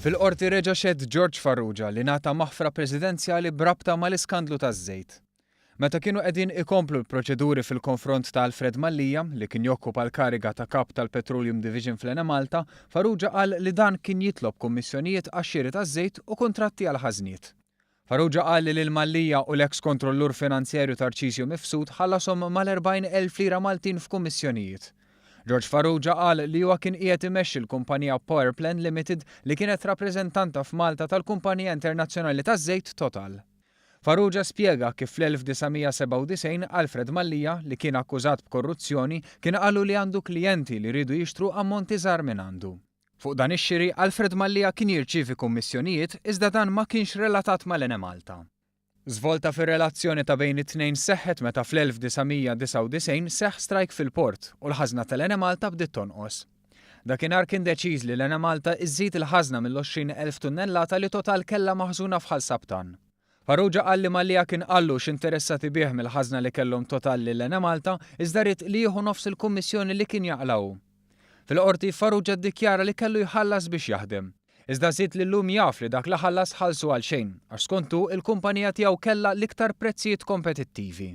Fil-Qorti reġa' xehed George Farrugia li ngħata maħfra Presidenzjali b'rabta mal-iskandlu taż-żejt. Meta kienu qegħdin ikomplu l-proċeduri fil-konfront ta' Alfred Mallia, li kien jokkupa l-kariga ta' Kap tal-Petroleum Division fl-Enemalta, Farrugia qal li dan kien jitlob kummissjonijiet għax-xiri taż-żejt u kuntratti għall-ħażniet. Farrugia qal li lil Mallia u l-eks kontrollur finanzjarju Tarcisio Mifsud ħallashom mal-40,000 lira Maltin f'kummissjonijiet. George Farrugia qal li huwa kien qiegħed imexxi l-kumpanija Powerplan Limited li kienet rappreżentanta f'Malta tal-kumpanija internazzjonali taż-żejt Total. Farrugia spjega kif fl-1997 Alfred Mallia, li kien akkużat b'korruzzjoni, kien qallu li għandu klijenti li riedu jixtru ammonti żgħar mingħandu. Fuq dan ix-xiri, Alfred Mallia kien jirċievi kummissjonijiet iżda dan ma kienx relatat mal-Enemalta. Żvolta fir-relazzjoni ta' bejn it-tnejn seħħet meta fl-1999 seħħ strajk fil-port u l-ħażna tal-Enemalta bdiet tonqos. Dakinhar kien deċiż li l-Enemalta iżżid il-ħażna mill-20,000 tunnellata li Total kellha maħżuna f'Ħal Sabtan. Farrugia qal li Mallia kien qallu x'interessat ibigħ mill-ħażna li kellhom Total lill-Enemalta iżda ried li jieħu nofs il-kummissjoni li kien jaqla' hu. Fil-Qorti, Farrugia ddikjara li kellu jħallas biex jaħdem. Iżda żied li llum jaf li dak li ħallas ħallsu għalxejn, għax skont hu il-kumpanija tiegħu kellha l-iktar prezzijiet kompetittivi.